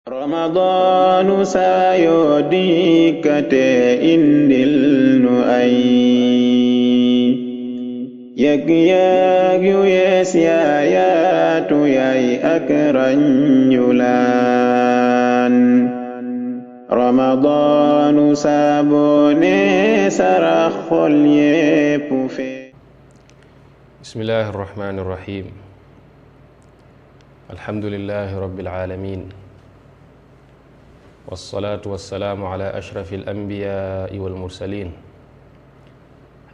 Ramadaanu saa yoo dikkatee indil nu ay yëg-yëg yu yees yaayaatu yaay ak ranjulaan Ramadaanu saa boo nee sarax xol yépp fee. Bismillahi irrahmani irrahim. Alhamdulillahi rabbil alamin. Wassalaatu wassalaamu ala ashrafi alanbiyaai walmursalin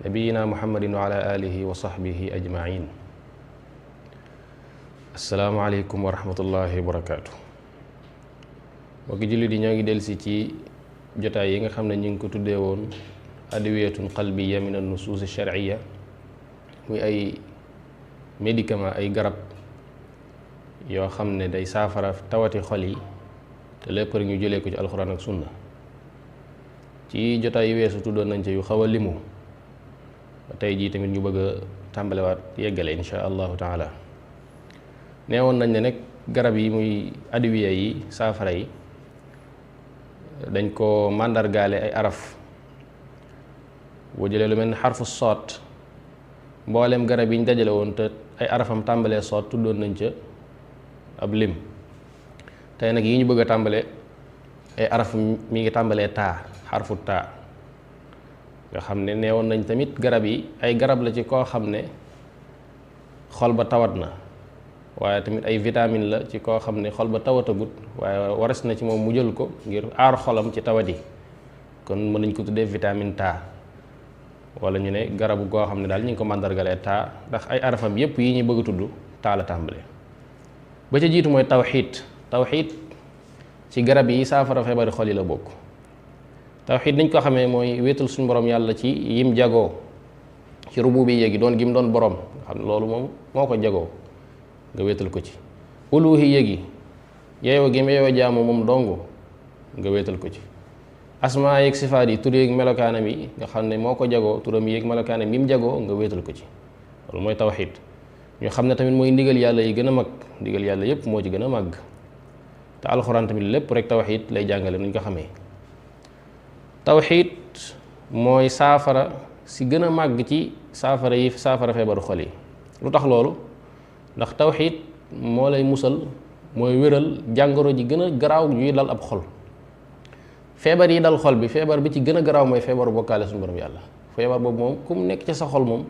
nabiyina muhammadin wa ala alihi wa sahbihi ajmain. Assalaamu aleykum wa rahmatullahi wa barakaatu. mbokki jullit yi ñoo ngi delsi ci jotaay yi nga xam ne ñu ngi ko tuddee woon adwiyatun qalbiya min an-nusuus ash-shar'iyya, muy ay médicament, ay garab yoo xam ne day saafara tawati xol yi te lépp rek ñu jëlee ko ci alxuraan ak sunna. ci jotaay yu weesu tuddoon nañ ci yu xaw a limu, tey jii tamit ñu bëgg a tàmbalewaat yeggale insha allahu taala. neewoon nañ ne nag garab yi muy adiwiya yi, saafara yi, dañ ko màndargaale ay araf. boo jëlee lu mel ni xarfu soot, mboolem garab yi ñu dajale woon te ay arafam tàmbalee soot tuddoon nañ ca ab lim. tey nag yi ñu bëgg a tàmbale ay araf mi ngi tàmbalee taa, xarfu taa, nga xam ne neewoon nañ tamit garab yi ay garab la ci koo xam ne xol ba tawat na, waaye tamit ay vitamine la ci koo xam ne xol ba tawatagut waaye waras na ci moom mu jël ko ngir aar xolam ci tawat yi. kon mën nañ ko tuddee vitamine taa, wala ñu ne garabu goo xam ne daal ñu ngi ko màndargalee taa, ndax ay arafam yépp yi ñu bëgg a tudd taa la tàmbale. ba ca jiitu mooy tawxiid. tawxiid ci garab yi saafara feebari xol yi la bokk. tawxiid niñ ko xamee mooy wéetal suñu borom yàlla ci yim jagoo ci rububiyya gi, doon gim doon borom, nga xam ne loolu moom moo ko jagoo, nga wéetal ko ci. uluhiyya gi, yeeyoo gi yeeyoo jaamu moom dong, nga wéetal ko ci. asmaa yeeg sifaat yi, tur yeeg melokaanam yi, nga xam ne moo ko jagoo, turam yeeg melokaanam yi mu jagoo, nga wéetal ko ci. loolu mooy tawxiid. ñu xam ne tamit mooy ndigal yàlla yi gën a mag, ndigal yàlla yépp moo ci gën a màgg. te alxuraan tamit lépp rek tawxiid lay jàngale nuñ ko xamee. tawxiid mooy saafara si gën a màgg ci saafara yi saafara feebaru xol yi. lu tax loolu? ndax tawxiid moo lay musal, mooy wéral jàngoro ji gën a garaaw yuy dal ab xol. feebar yi dal xol bi, feebar bi ci gën a garaaw mooy feebaru bokkaale suñu borom yàlla. feebar boobu moom ku mu nekk ci sa xol moom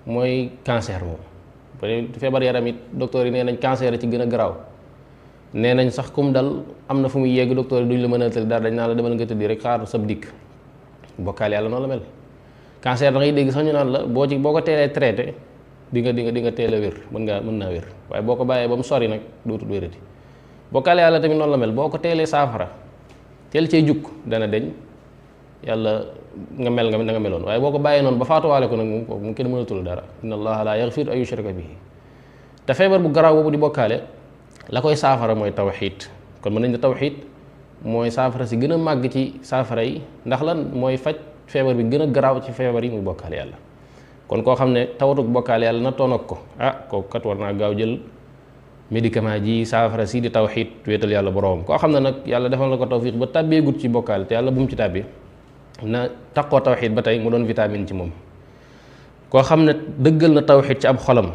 mooy cancer moom. feebar yaram it docteur yi nee nañ cancer ci gën a garaaw. nee nañ sax kum dal am na fu muy yegg, docteur yi duñ la mën a tëdd dara, dañ naan la demal nga tëddi rek xaar sab dikk. bokkaale yàlla noonu la mel. cancer da ngay dégg sax ñu naan la boo ko teelee traité di nga teel a wér, mën naa wér, waaye boo ko bàyyee ba mu sori nag dootul wérati. bokkaale yàlla tamit noonu la mel. boo ko teelee saafara teel cee jukk dana deñ, yàlla nga mel na nga meloon. waaye boo ko bàyyee noonu ba faatuwaale ko nag moom kooku mu kenn mënatul dara. inna allaha la yaghfiru an yushraka bihi. te feebar bu garaaw boobu di bokkaale la koy saafara mooy tawxiid. kon mën nañ ne tawxiid mooy saafara si gën a màgg ci saafara yi. ndax lan? mooy faj feebar bi gën a garaaw ci feebar yi muy bokkaale yàlla. kon koo xam ne tawatuk bokkaale yàlla na toon ak ko, kooku kat war naa gaaw jël médicament ji saafara si di tawxiid, wéetal yàlla boroomam. koo xam ne nag yàlla defal na ko tawfiq ba tàbbeegut ci bokkaale, te yàlla bu mu ci tàbbi, na taqoo tawxiid ba tey mu doon vitamine ci moom. koo xam ne dëggal na tawxiid ci ab xolam,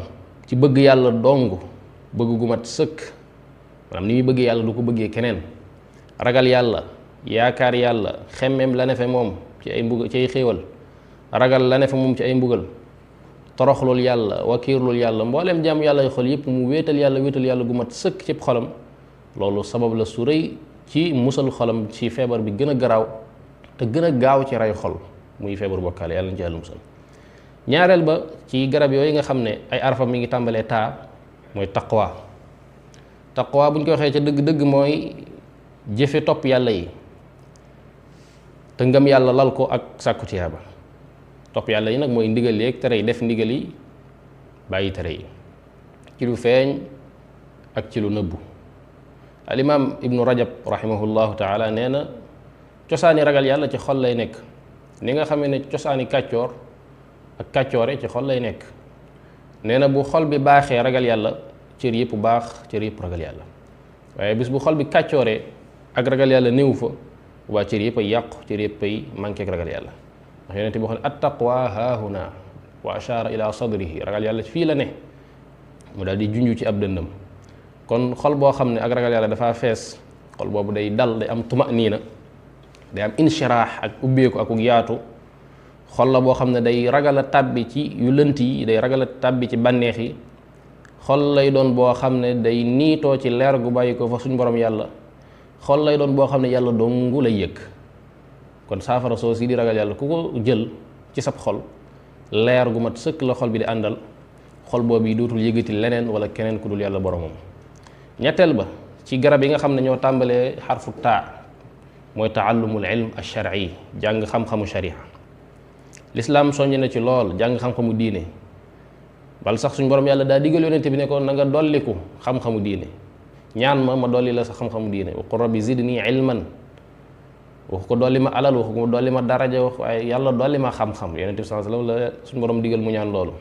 ci bëgg yàlla dong, bëgg gu mat sëkk, maanaam ni muy bëggee yàlla du ko bëggee keneen. ragal yàlla, yaakaar yàlla, xemmeem la ne fe moom ci ay mbug ci ay xéewal, ragal la ne fe moom ci ay mbugal, toroxlul yàlla, wakiirlul yàlla, mbooleem jaam yàlla yu xol yépp mu wéetal yàlla gu mat sëkk ci xolam. loolu sabab la su rëy ci musal xolam ci feebar bi gën a garaaw te gën a gaaw ci rey xol, muy feebar bokkaale. yàlla na ci yàlla musal. ñaareel ba ci garab yooyu nga xam ne ay arfam mi ngi tàmbalee taa, mooy taqwa. taqwa bu ñu ko waxee ca dëgg-dëgg mooy jëfe topp yàlla yi te ngëm yàlla lal ko ak sàkku tiyaaba. topp yàlla yi nag mooy ndigal yeeg tere yi, def ndigal yi bàyyi tere yi, ci lu feeñ ak ci lu nëbbu. al imaam ibnu rajab rahimahullahu taala nee na cosaani ragal yàlla ci xol lay nekk, ni nga xamee ne cosaani kàccoor ak kàccoore ci xol lay nekk. nee na bu xol bi baaxee ragal yàlla, cër yëpp baax, cër yëpp ragal yàlla. waaye bis bu xol bi kàccooree ak ragal yàlla néew fa waa cër yëpp ay yàqu, cër yëpp ay manqué ak ragal yàlla. ndax yonent bi wax ne attaqwa haahuna wa ashara ila sadrihi, ragal yàlla fii la ne, mu daal di junju ci ab dënnam. kon xol boo xam ne ak ragal yàlla dafaa fees, xol boobu day dal, day am tumaniina, day am inshiraax ak ubbeeku ak yaatu. xol la boo xam ne day ragal a tàbbi ci yu lënt yi, day ragal a tàbbi ci bànneex yi. xol lay doon boo xam ne day niitoo ci leer gu bàyyi ko fa suñ borom yàlla. xol lay doon boo xam ne yàlla dongu lay yëg. kon saafara soo si di ragal yàlla ku ko jël ci sab xol, leer gu mat sëkk la xol bi di àndal. xol boobu yi dootul yëgati leneen wala keneen ku dul yàlla boromam. ñetteel ba ci garab yi nga xam ne ñoo tàmbalee xarfu taa mooy taallumul ilm ash-shar'i, jàng xam-xamu sharia. lislaam soññ na ci lool jàng xam-xamu diine, bal sax suñ borom yàlla daa digal yonente bi ne ko na nga dolliku xam-xamu diine, ñaan ma dolli la sa xam-xamu diine. wa qul rabbi zidni ilman, waxu ko dolli ma alal, waxu ko dolli ma daraja, wax waaye yàlla dolli ma xam-xam. yonente bi sallallahu alayhi wasallam la suñ borom digal mu ñaan loolu.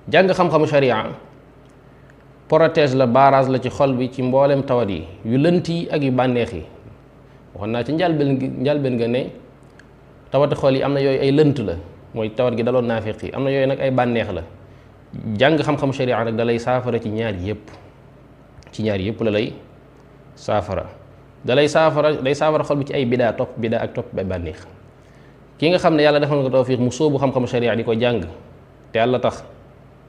jàng xam-xamu sharia protège la, barrage la ci xol bi ci mboolem tawat yi yu lënt yi ak yu bànneex yi. waxoon naa ci njalbeen nga ne tawati xol yi am na yooyu ay lënt la, mooy tawat gi daloon naafiq yi. am na yooyu nag ay bànneex la. jàng xam-xamu sharia nag da lay saafara ci ñaar yëpp la lay saafara. day saafara xol bi ci ay bidaa ak topp bay bànneex. ki nga xam ne yàlla defal nga tawfiq mu sóobu xam-xamu sharia di ko jàng te yàlla tax,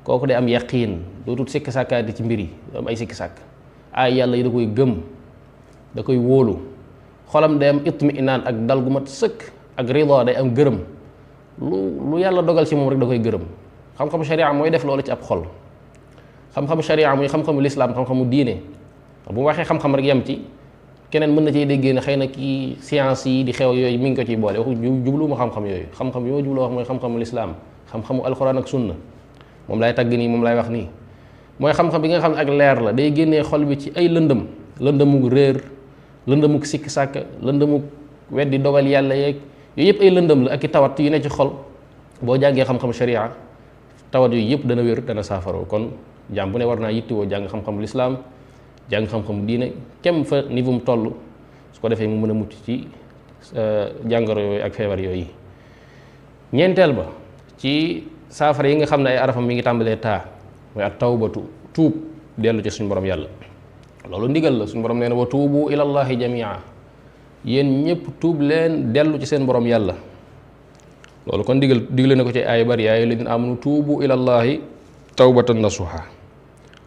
kooku day am yaqiin, dootul sikki sàkkaati ci mbir yi, am ay sikki sàkk. ay yàlla yi da koy gëm, da koy wóolu. xolam day am itminaan ak dal gu mat sëkk, ak rida, day am gërëm. lu yàlla dogal ci moom rek da koy gërëm. xam-xamu sharia mooy def loolu ci ab xol. xam-xamu sharia muy xam-xamu lislaam, xam-xamu diine. bu waxee xam-xam rek yem ci, keneen mën na ciy déggee ne xëy na kii science yi di xew yooyu mi ngi ko ciy boole. waxu jubluwuma xam-xam yooyu. xam-xam yoo jubloo wax mooy xam-xamu lislaam, xam-xamu alxuraan ak sunna. moom lay tagg nii, moom lay wax nii. mooy xam-xam bi nga xam ne ak leer la, day génnee xol bi ci ay lëndëmuk réer, lëndëmuk sikki sàkk, lëndëmuk weddi dogal yàlla yeeg yooyu yëpp ay lëndëm la ak i tawat yu ne ci xol. boo jàngee xam-xam sharia, tawat yooyu yëpp dana wér, dana saafaroo. kon jaam bu ne war naa yittewoo jàng xam-xamu lislaam, jàng xam-xamu diine kem fa niveau mu toll, su ko defee mu mën a mucc ci jàngoro yooyu ak feebar yooyu. ñeenteel ba ci saafara yi nga xam ne ay arafam mi ngi tàmbalee taa mooy at tawbatu, tuub dellu ci suñu borom yàlla. loolu ndigal la. suñu borom nee na wa tuubu ilallahi jamia, yéen ñëpp tuub leen dellu ci seen borom yàlla. loolu kon digle na ko ci ay bari, yaa ayyuhalladiina aamanu tuubu ilallahi tawbatan nasuha.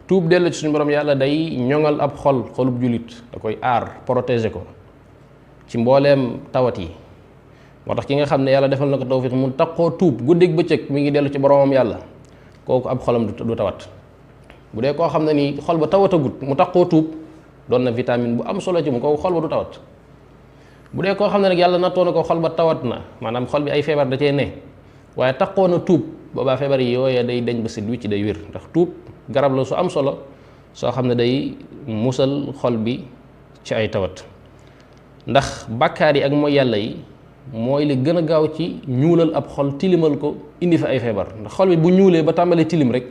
tuub dellu ci suñu borom yàlla day ñoŋal ab xolub jullit, da koy aar, protéger ko ci mbooleem tawat yi. moo tax ki nga xam ne yàlla defal na ko tawfiq mu taqoo tuub guddeeg bëccëg mi ngi dellu ci boromam yàlla, kooku ab xolam du tawat. bu dee koo xam ne nii xol ba tawatagut mu taqoo tuub, doon na vitamine bu am solo ci mu, kooku xol ba du tawat. bu dee koo xam ne nag yàlla nattoo na ko xol ba tawat na, maanaam xol bi ay feebar da cee ne, waaye taqoo na tuub, boobaa feebar yi yooyee day deñ ba sit wicc, day wér. ndax tuub garab la su am solo soo xam ne day musal xol bi ci ay tawat. ndax bàkkaar yi ak mooy yàlla yi mooy li gën a gaaw ci ñuulal ab xol, tilimal ko, indi fa ay feebar. ndax xol bi bu ñuulee ba tàmbalee tilim rek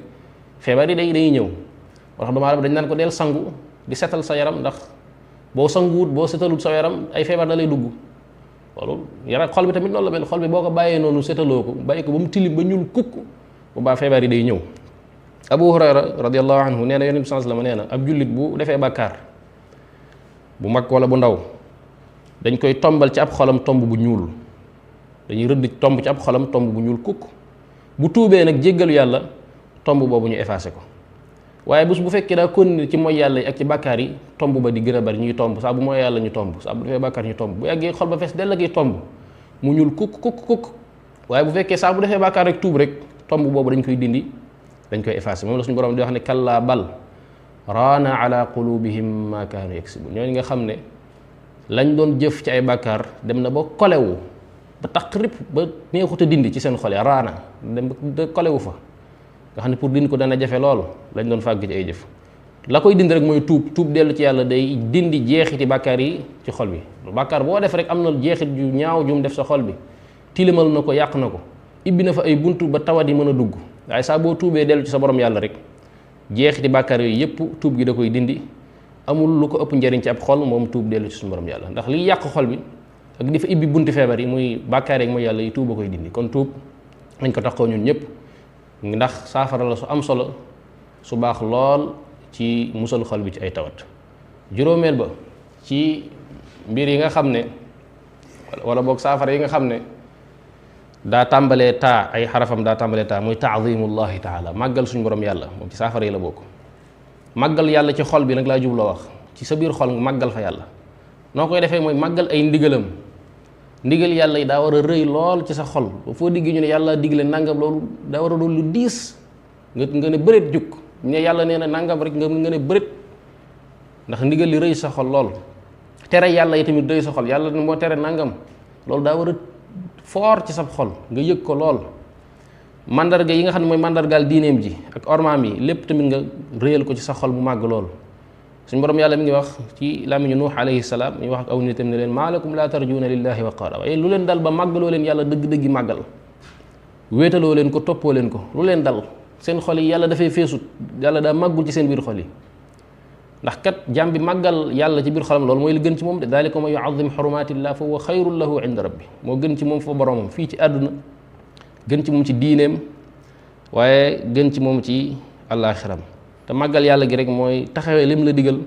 feebar yi dañuy ñëw. moo tax doomu aadama dañ naan ko del sangu di setal sa yaram, ndax boo sanguwut, boo setalut sa yaram ay feebar da lay dugg. loolu xol bi tamit noonu la mel. xol bi boo ko bàyyee noonu, setaloo ko, bàyyi ko ba mu tilim ba ñuul kukk, bu baa feebar yi day ñëw. Abu Hurayra radiyallahu anhu nee na Yonent bi sallallahu alayhi wasallam nee na ab jullit bu defee bàkkaar bu mag wala bu ndaw, dañ koy tombal ci ab xolam tomb bu ñuul, dañuy rëdd tomb ci ab xolam tomb bu ñuul kukk. bu tuubee nag jéggalu yàlla, tomb boobu ñu effacé ko. waaye bu fekkee daa continuer ci mooy yàlla yi ak ci bàkkaar yi, tomb ba di gën a bari, ñuy tomb saa bu mooy yàlla ñu tomb, saa bu defee bàkkaar ñu tomb. bu yàggee xol ba fees dell ak tomb mu ñuul kukk. waaye bu fekkee saa bu defee bàkkaar rek tuub rek, tomb boobu dañ koy dindi, dañ koy effacé. moom la suñu borom di wax ne kallaa bal raana ala qulubihim ma kaanu yaksibun. ñooñu nga xam ne lañ doon jëf ci ay bàkkaar dem na ba kolewu, ba taqrib, ba neexut a dindi ci seen xol ya, raana dem ba kolewu fa, nga xam ne pour dindi ko dana jafe loolu lañ doon fàgg ci ay jëf. la koy dindi rek mooy tuub dellu ci yàlla, day dindi jeexiti bàkkaar yi ci xol bi. bàkkaar boo def rek am na jeexit ju ñaaw jum def sa xol bi, tilimal na ko, yàq na ko, ibbi na fa ay buntu ba tawat yi mën a dugg. waaye saa boo tuubee dellu ci sa borom yàlla rek, jeexiti bàkkaar yooyu yëpp tuub gi da koy dindi. amul lu ko ëpp njëriñ ci ab xol moom tuub dellu ci suñu borom yàlla, ndax liy yàq xol bi ak di fa ibbi bunti feebar yi muy bàkkaar ak mooy yàlla yi tuuba koy dindi. kon tuub nañ ko taxaw ñun ñëpp, ndax saafara la su am solo su baax lool ci musal xol bi ci ay tawat. juróomeel ba ci mbir yi nga xam ne wala boog saafara yi nga xam ne daa tàmbalee taa, ay xarafam daa tàmbalee taa, muy taadimullahi taala, màggal suñu borom yàlla, moom ci saafara yi la bokk. màggal yàlla ci xol bi nag laa jubloo wax, ci sa biir xol nga màggal fa yàlla. noo koy defee mooy màggal ay ndigalam. ndigal yàlla yi daa war a rëy lool ci sa xol ba foo digg ñu ne yàlla digle nangam, loolu daa war a doon lu diis nga ne bëreet jukk ñu ne yàlla nee na nangam rek nga ne bëreet, ndax ndigal li rëy sa xol lool. tere yàlla yi tamit rëy sa xol, yàlla moo tere nangam, loolu daa war a foor ci sa xol nga yëg ko lool. mandarga yi nga xam ne mooy mandargaal diineem ji ak ormaam yi lépp tamit nga rëyal ko ci sa xol bu màgg lool. suñu borom yàlla mi ngi wax ci làmmiñu Nuux alayhi salaam mi wax ak aw nitam ne leen maa lakum laa tarjuuna lillahi waqaara, waaye lu leen dal ba màggaloo leen yàlla dëgg-dëggi màggal, wéetaloo leen ko, toppoo leen ko, lu leen dal? seen xol yi yàlla dafay feesut, yàlla daa màggul ci seen biir xol yi. ndax kat jaam bi màggal yàlla ci biir xolam loolu mooy li gën ci moom de, daalika man yuazim xurumatillah fa huwa xayrun lahu inda rabbi, moo gën ci moom fa boromam fii ci àdduna, gën ci moom ci diineem, waaye gën ci moom ci àllaaxiram. te màggal yàlla gi rek mooy taxawee lim la digal,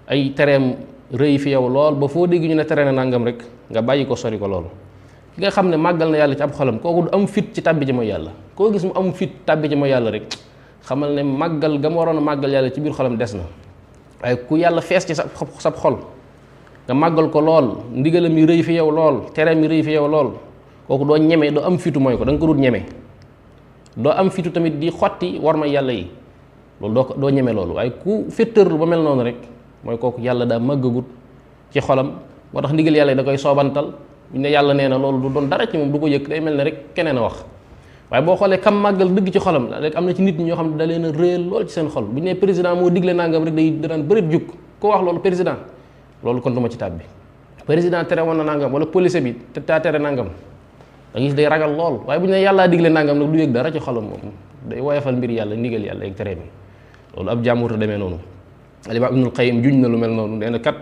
ay tereem rëy fi yow lool ba foo dégg ñu ne tere na nangam rek nga bàyyi ko, sori ko loolu. ki nga xam ne màggal na yàlla ci ab xolam, kooku du am fit ci tàbbi ci mooy yàlla. koo gis mu am fit tàbbi ci mooy yàlla rek xamal ne màggal ga mu waroon a màggal yàlla ci biir xolam des na. waaye ku yàlla fees ci sab xol nga màggal ko lool, ndigalam yi rëy fi yow lool, tereem yi rëy fi yow lool, kooku doo ñeme, doo am fitu mooy ko, da nga ko dul ñeme. doo am fitu tamit di xotti war ma yàlla yi, loolu doo ñeme loolu. waaye ku féttërlu ba mel noonu rek mooy kooku yàlla daa màggagut ci xolam, moo tax ndigal yàlla da koy soobantal. bu ne yàlla nee na loolu du doon dara ci moom, du ko yëg, day mel ne rek keneen a wax. waaye boo xoolee kam màggal dëgg ci xolam rek am na ci nit ñi ñoo xam ne da leen a réel lool ci seen xol. bu ñu nee président moo digle nangam rek day daan bëreet jukk ko wax loolu président, loolu kon du ma ci tàbbi. président tere woon na nangam wala police bi te taa tere nangam, da gis day ragal lool. waaye bu ñu nee yàllaa digle nangam nag du yëg dara ci xolam, moom day woyofal mbir yàlla, ndigal yàlla ak tere mi. loolu ab jàmbur demee noonu. Al-Imaam Ibnul Qayyim juñ na lu mel noonu, nee na kat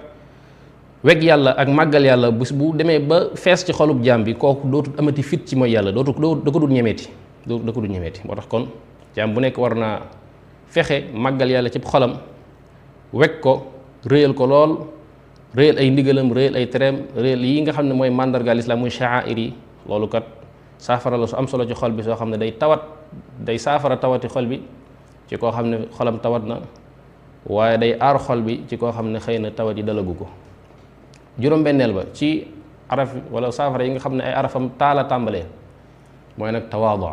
weg yàlla ak màggal yàlla bu demee ba fees ci xolub jaam bi, kooku dootul amati fit ci mooy yàlla, da ko dul ñemeeti, da ko dul ñemeeti. moo tax kon jaam bu nekk war naa fexe màggal yàlla ci xolam, weg ko, réyal ko lool, réyal ay ndigalam, réyal ay tereem, réyal yi nga xam ne mooy màndargaal islaam muy sha'air yi. loolu kat saafara la su am solo ci xol bi soo xam ne day saafara tawati xol bi ci koo xam ne xolam tawat na, waaye day aar xol bi ci koo xam ne xëy na tawat yi dalagu ko. juróom-benneel ba ci araf wala saafara yi nga xam ne ay arafam taala tàmbalee mooy nag tawaadu.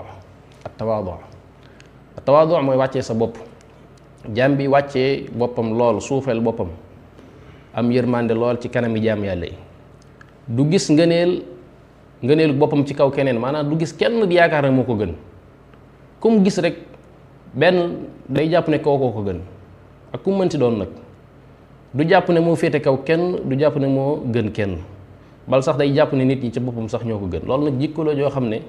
Tawaadu mooy wàccee sa bopp. jaam bi wàccee boppam lool, suufeel boppam, am yërmande lool ci kanami jaam yàlla yi. du gis ngëneelu boppam ci kaw keneen, maanaam du gis kenn di yaakaar ne moo ko gën. ku mu gis rek benn day jàpp ne kookoo ko gën, ak ku mu mënti doon nag. du jàpp ne moo féete kaw kenn, du jàpp ne moo gën kenn, bal sax day jàpp ne nit ñi ci boppam sax ñoo ko gën. loolu nag jikko la joo xam ne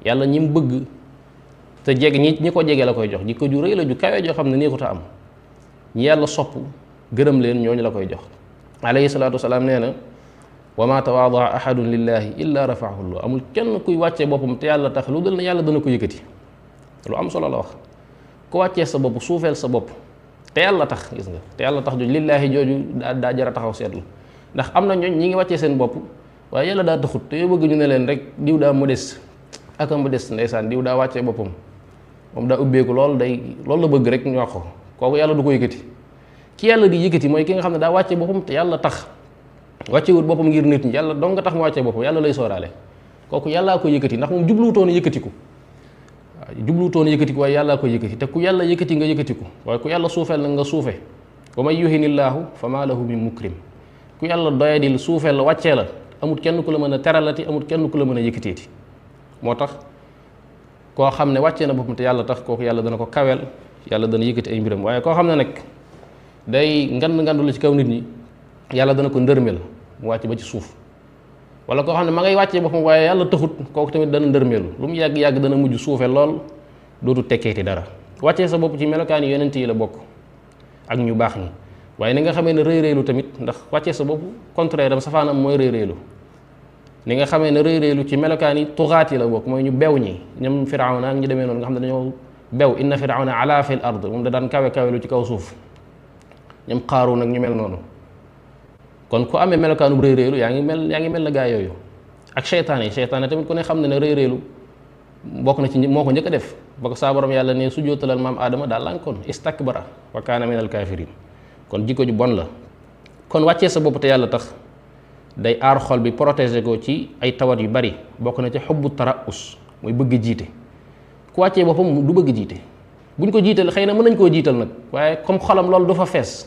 yàlla ñi mu bëgg te jege ñi ko jege la koy jox. jikko ju rëy la ju kawe joo xam ne neexut a am. ñi yàlla sopp gërëm leen ñooñu la koy jox. alayhi salaatu wasalaam nee na wa ma tawaadaa ahadun lillahi illa rafaahu llah, amul kenn kuy wàccee boppam te yàlla tax lu dul ne yàlla dana ko yëkkati. lu am solo la wax. ku wàccee sa bopp, suufeel sa bopp te yàlla tax, gis nga, te yàlla tax jooju lillaahi jooju daa jara taxaw seetlu. ndax am na ñooñ ñi ngi wàccee seen bopp waaye yàlla daa taxut, te yoo bëgg ñu ne leen rek diw daa modeste ak a modeste, ndeysaan diw daa wàccee boppam, moom daa ubbeeku loolu la bëgg rek ñu wax ko, kooku yàlla du ko yëkkati. ki yàlla di yëkkati mooy ki nga xam ne daa wàccee boppam te yàlla tax, wàccewut boppam ngir nit ñi, yàlla dong nga tax mu wàccee boppam, yàlla lay sooraale. kooku yàllaa ko yëkkati, ndax moom jubluwutoon yëkkatiku. jubluwutoon yëkkatiku waaye yàllaa ko yëkkati. te ku yàlla yëkkati nga yëkkatiku, waaye ku yàlla suufeel nag nga suufe. wa man yuhinillaahu fa maa lahu min mukrim. ku yàlla doyadil suufeel la, wàccee la, amut kenn ku la mën a teralati, amut kenn ku la mën a yëkkateeti. moo tax koo xam ne wàccee na boppam te yàlla tax, kooku yàlla dana ko kaweel, yàlla dana yëkkati ay mbiram. waaye koo xam ne nag day ngandu la ci kaw nit ñi, yàlla dana ko ndërmeel mu wàcc ba ci suuf. wala koo xam ne ma ngay wàccee boppam waaye yàlla taxut, kooku tamit dana ndërmeelu, lu mu yàgg-yàgg dana mujj suufe lool, dootu tekkeeti dara. wàccee sa bopp ci melokaan yi yonent yi la bokk ak ñu baax ñi. waaye ni nga xamee ne rëy rëylu tamit ndax wàccee sa bopp contraire am safaanam mooy rëy rëylu ni nga xamee ne rëy rëylu ci melokaan yi tuxaat yi la bokk mooy ñu bew ñi ñoom firawna ak ñu demee noonu nga xam ne dañoo bew inna firawna ala fil ard moom da daan kawe kawelu ci kaw suuf ñoom xaaru nag ñu mel noonu kon ku amee melokaanu rëy rëylu yaa ngi mel na gaa yooyu ak seytaane tamit ku ne xam ne rëy rëylu bokk na ci moo ko njëkk a def ba ko saa borom yàlla ne sujjóotalal maam aadama daal lànkoon istakbara wa kaana minal kaafiriin kon jikko ju bon la kon wàccee sa bopp te yàlla tax day aar xol bi protéger ko ci ay tawat yu bari bokk na ci xubbu taraus mooy bëgg jiite ku wàccee boppam du bëgg jiite buñ ko jiital xëy na mën nañ koo jiital nag waaye comme xolam loolu du fa fees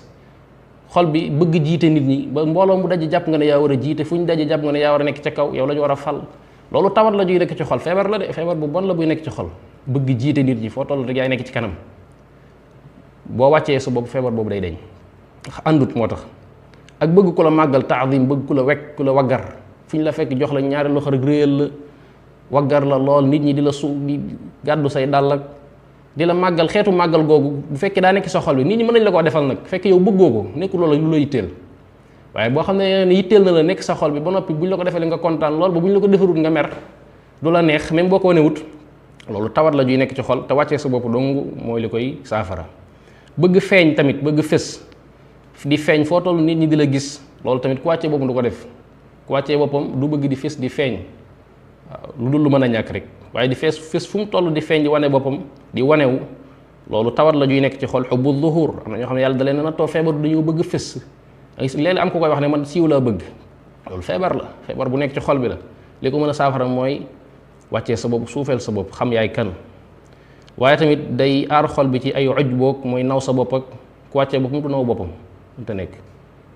xol bi bëgg jiite nit ñi ba mbooloo mu daje jàpp nga ne yaa war a jiite fu ñu daje jàpp nga ne yaa war a nekk ca kaw yow la ñu war a fal loolu tawat la juy nekk ci xol feebar la de feebar bu bon la buy nekk ci xol bëgg jiite nit ñi foo toll rek yaay nekk ci kanam boo wàccee sa bopp feebar boobu day deñ àndut moo tax ak bëgg ku la màggal taadim bëgg ku la wekk ku la waggar fu ñu la fekk jox la ñaari loxo rek réyal la waggar la lool nit ñi di la di gàddu say dàll ak di la màggal xeetu màggal googu bu fekkee daa nekk sa xol bi nit ñi mën nañ la koo defal nag fekk yow bëggoo ko nekkul loola lu la yitteel waaye boo xam ne yitteel na la nekk sa xol bi ba noppi buñ la ko defalee nga kontaan lool ba buñ la ko defarut nga mer du la neex même boo ko wanewut loolu tawat la juy nekk ci xol te wàccee sa bopp dong mooy li koy saafara bëgg feeñ tamit bëgg fës di feeñ foo toll nit ñi di la gis loolu tamit ku wàccee boppam du ko def ku wàccee boppam du bëgg di fës di feeñ waaw lu dul lu mën a ñàkk rek waaye di fës fu mu toll di feeñ di wane boppam di wanewu loolu tawat la juy nekk ci xol xubbu zuhur am na ñoo xam ne yàlla da leen na too feebar dañoo bëgg fës léeg-léeg am ko koy wax ne man siiw laa bëgg loolu feebar la feebar bu nekk ci xol bi la li ko mën a saafara mooy wàccee sa bopp suufeel sa bopp xam yaay kan waaye tamit day aar xol bi ci ay uj boog mooy naw sa bopp ak ku wàccee boppam du naw boppam te nekk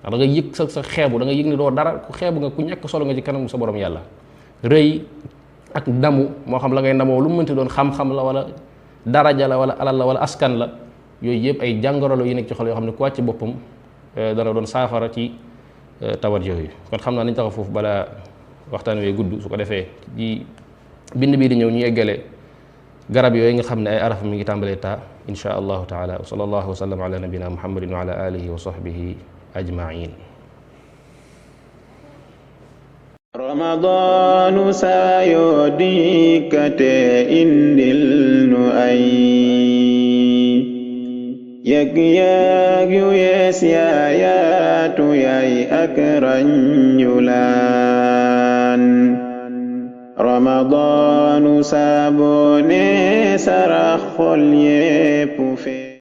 ndax da nga yëg sa xeebu da nga yëg ni doo dara ku xeebu nga ku ñàkk solo nga ci kanam sa borom yàlla rëy ak damu moo xam la ngay ndamoo lu mu mënti doon xam-xam la wala daraja la wala alal la wala askan la yooyu yëpp ay jàngoro la yu nekk ci xol yoo xam ne ku wàcce boppam dana doon saafara ci tawat yooyu kon xam naa nañ taxaw foofu balaa waxtaan wee gudd su ko defee ci bind bii di ñëw ñu eggale garab yooyu nga xam ne ay araf mi ngi tàmbalee taa insha allahu taala wa sallallahu wa sallam ala nabina muhammadin wa ala alihi wa sahbihi ajmain Ramadanu sayo dikkate indil nu ay yëg-yëg yu yees yaayaatu yaay ak rañulaan Ramadanu saabone sarax xol yépp